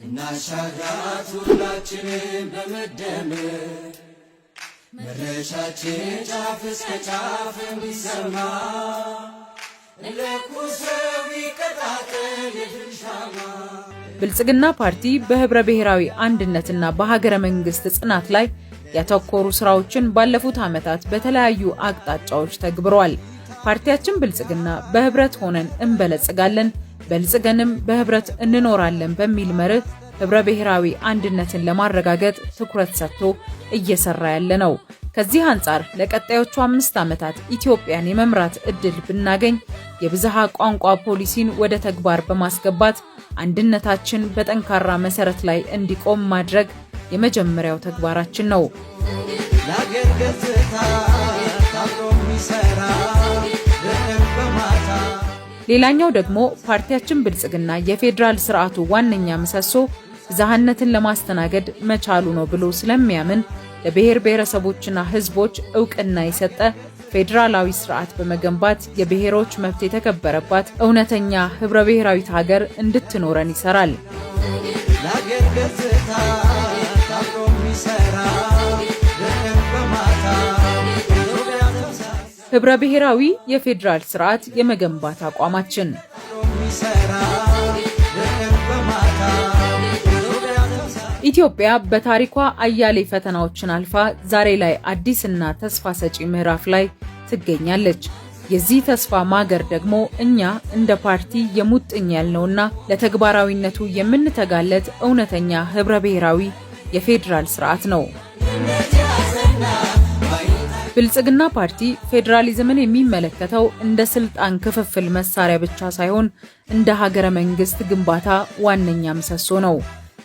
እናሻግራት ሁላችንም በመደመር፣ መድረሻችን ጫፍ እስከ ጫፍ እንዲሰማ፣ እንለኩሰው ይቀጣጠል የድል ሻማ። ብልጽግና ፓርቲ በህብረ ብሔራዊ አንድነትና በሀገረ መንግስት ጽናት ላይ ያተኮሩ ስራዎችን ባለፉት ዓመታት በተለያዩ አቅጣጫዎች ተግብሯል። ፓርቲያችን ብልጽግና በህብረት ሆነን እንበለጽጋለን፣ በልጽገንም በህብረት እንኖራለን በሚል መርህ ህብረ ብሔራዊ አንድነትን ለማረጋገጥ ትኩረት ሰጥቶ እየሰራ ያለ ነው። ከዚህ አንጻር ለቀጣዮቹ 5 ዓመታት ኢትዮጵያን የመምራት እድል ብናገኝ የብዝሃ ቋንቋ ፖሊሲን ወደ ተግባር በማስገባት አንድነታችን በጠንካራ መሰረት ላይ እንዲቆም ማድረግ የመጀመሪያው ተግባራችን ነው። ለአገር ገጽታ ታብሮ የሚሰራ በቀን በማታ። ሌላኛው ደግሞ ፓርቲያችን ብልጽግና የፌዴራል ስርዓቱ ዋነኛ ምሰሶ ብዝሃነትን ለማስተናገድ መቻሉ ነው ብሎ ስለሚያምን ለብሔር ብሔረሰቦችና ሕዝቦች እውቅና የሰጠ ፌዴራላዊ ስርዓት በመገንባት የብሔሮች መብት የተከበረባት እውነተኛ ህብረ ብሔራዊት ሀገር እንድትኖረን ይሰራል። ለአገር ገጽታ ታብሮ የሚሰራ በቀን በማታ ኢትዮጵያ ተምሳሌት። ህብረ ብሔራዊ የፌዴራል ስርዓት የመገንባት አቋማችን። የሚሰራ በቀን በማታ ኢትዮጵያ ተምሳሌት። ኢትዮጵያ በታሪኳ አያሌ ፈተናዎችን አልፋ ዛሬ ላይ አዲስና ተስፋ ሰጪ ምዕራፍ ላይ ትገኛለች። የዚህ ተስፋ ማገር ደግሞ እኛ እንደ ፓርቲ የሙጥኝ ያልነውና ለተግባራዊነቱ የምንተጋለት እውነተኛ ህብረ ብሔራዊ የፌዴራል ስርዓት ነው። ብልጽግና ፓርቲ ፌዴራሊዝምን የሚመለከተው እንደ ስልጣን ክፍፍል መሳሪያ ብቻ ሳይሆን እንደ ሀገረ መንግስት ግንባታ ዋነኛ ምሰሶ ነው።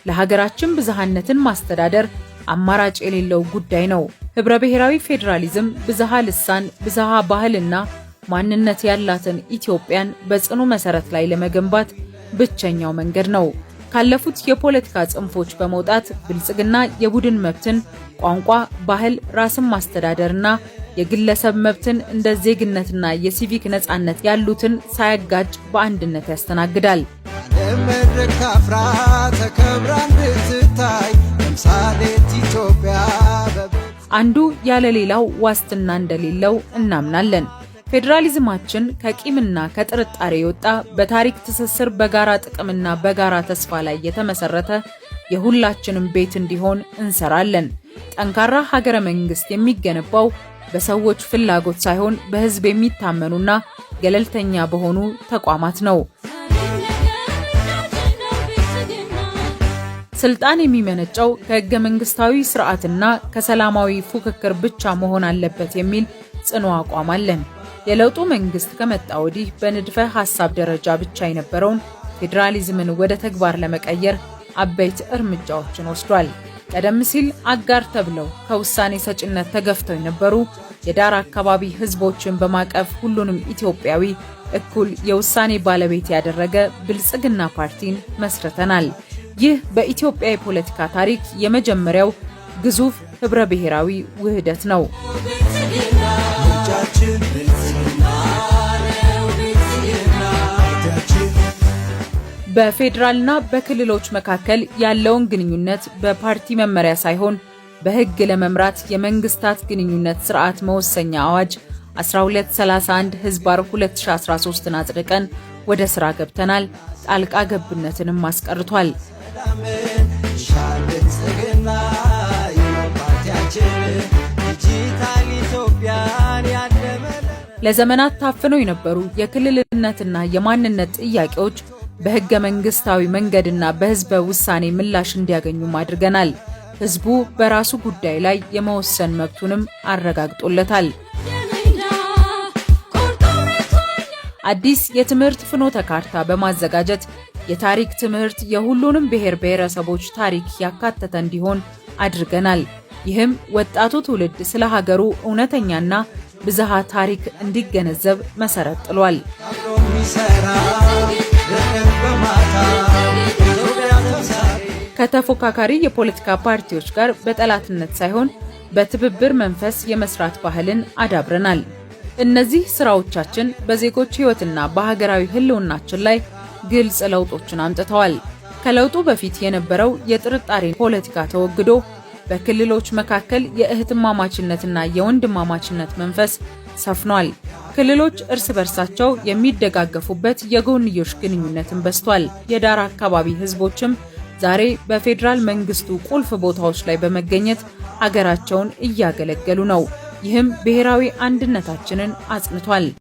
ለሀገራችን ብዝሃነትን ማስተዳደር አማራጭ የሌለው ጉዳይ ነው። ህብረ ብሔራዊ ፌዴራሊዝም ብዝሃ ልሳን፣ ብዝሃ ባህልና ማንነት ያላትን ኢትዮጵያን በጽኑ መሰረት ላይ ለመገንባት ብቸኛው መንገድ ነው። ካለፉት የፖለቲካ ጽንፎች በመውጣት ብልጽግና የቡድን መብትን፣ ቋንቋ፣ ባህል፣ ራስን ማስተዳደርና የግለሰብ መብትን እንደ ዜግነትና የሲቪክ ነጻነት ያሉትን ሳያጋጭ በአንድነት ያስተናግዳል። ለመድረክ ታፍራ ተከብራ እንድትታይ ተምሳሌት ኢትዮጵያ። አንዱ ያለ ሌላው ዋስትና እንደሌለው እናምናለን። ፌዴራሊዝማችን ከቂምና ከጥርጣሬ የወጣ፣ በታሪክ ትስስር፣ በጋራ ጥቅምና በጋራ ተስፋ ላይ የተመሰረተ የሁላችንም ቤት እንዲሆን እንሰራለን። ጠንካራ ሀገረ መንግስት የሚገነባው በሰዎች ፍላጎት ሳይሆን በሕዝብ የሚታመኑና ገለልተኛ በሆኑ ተቋማት ነው። ስልጣን የሚመነጨው ከህገ መንግስታዊ ስርዓትና ከሰላማዊ ፉክክር ብቻ መሆን አለበት የሚል ጽኑ አቋም አለን። የለውጡ መንግስት ከመጣ ወዲህ በንድፈ ሐሳብ ደረጃ ብቻ የነበረውን ፌዴራሊዝምን ወደ ተግባር ለመቀየር አበይት እርምጃዎችን ወስዷል። ቀደም ሲል አጋር ተብለው ከውሳኔ ሰጭነት ተገፍተው የነበሩ የዳር አካባቢ ህዝቦችን በማቀፍ ሁሉንም ኢትዮጵያዊ እኩል የውሳኔ ባለቤት ያደረገ ብልጽግና ፓርቲን መስርተናል። ይህ በኢትዮጵያ የፖለቲካ ታሪክ የመጀመሪያው ግዙፍ ህብረ ብሔራዊ ውህደት ነው። ምርጫችን ብልጽግና ነው፣ ብልጽግና ፓርቲያችን። በፌዴራልና በክልሎች መካከል ያለውን ግንኙነት በፓርቲ መመሪያ ሳይሆን በህግ ለመምራት የመንግስታት ግንኙነት ስርዓት መወሰኛ አዋጅ 1231/2013ን አጽድቀን ወደ ስራ ገብተናል። ጣልቃ ገብነትንም አስቀርቷል። ሰላምን ይሻል ብልጽግና ነው ፓርቲያችን፣ ዲጂታል ኢትዮጵያን ያለመ። ለዘመናት ታፍነው የነበሩ የክልልነትና የማንነት ጥያቄዎች በህገ መንግስታዊ መንገድና በህዝበ ውሳኔ ምላሽ እንዲያገኙም አድርገናል። ህዝቡ በራሱ ጉዳይ ላይ የመወሰን መብቱንም አረጋግጦለታል። አዲስ የትምህርት ፍኖተ ካርታ በማዘጋጀት የታሪክ ትምህርት የሁሉንም ብሔር ብሔረሰቦች ታሪክ ያካተተ እንዲሆን አድርገናል። ይህም ወጣቱ ትውልድ ስለ ሀገሩ እውነተኛና ብዝሃ ታሪክ እንዲገነዘብ መሰረት ጥሏል። አብሮ የሚሰራ በቀን በማታ ኢትዮጵያ ተምሳሌት። ከተፎካካሪ የፖለቲካ ፓርቲዎች ጋር በጠላትነት ሳይሆን በትብብር መንፈስ የመስራት ባህልን አዳብረናል። እነዚህ ስራዎቻችን በዜጎች ሕይወትና በሀገራዊ ሕልውናችን ላይ ግልጽ ለውጦችን አምጥተዋል። ከለውጡ በፊት የነበረው የጥርጣሬ ፖለቲካ ተወግዶ በክልሎች መካከል የእህትማማችነትና የወንድማማችነት መንፈስ ሰፍኗል። ክልሎች እርስ በርሳቸው የሚደጋገፉበት የጎንዮሽ ግንኙነትን በዝቷል። የዳር አካባቢ ህዝቦችም ዛሬ በፌዴራል መንግስቱ ቁልፍ ቦታዎች ላይ በመገኘት ሀገራቸውን እያገለገሉ ነው። ይህም ብሔራዊ አንድነታችንን አጽንቷል።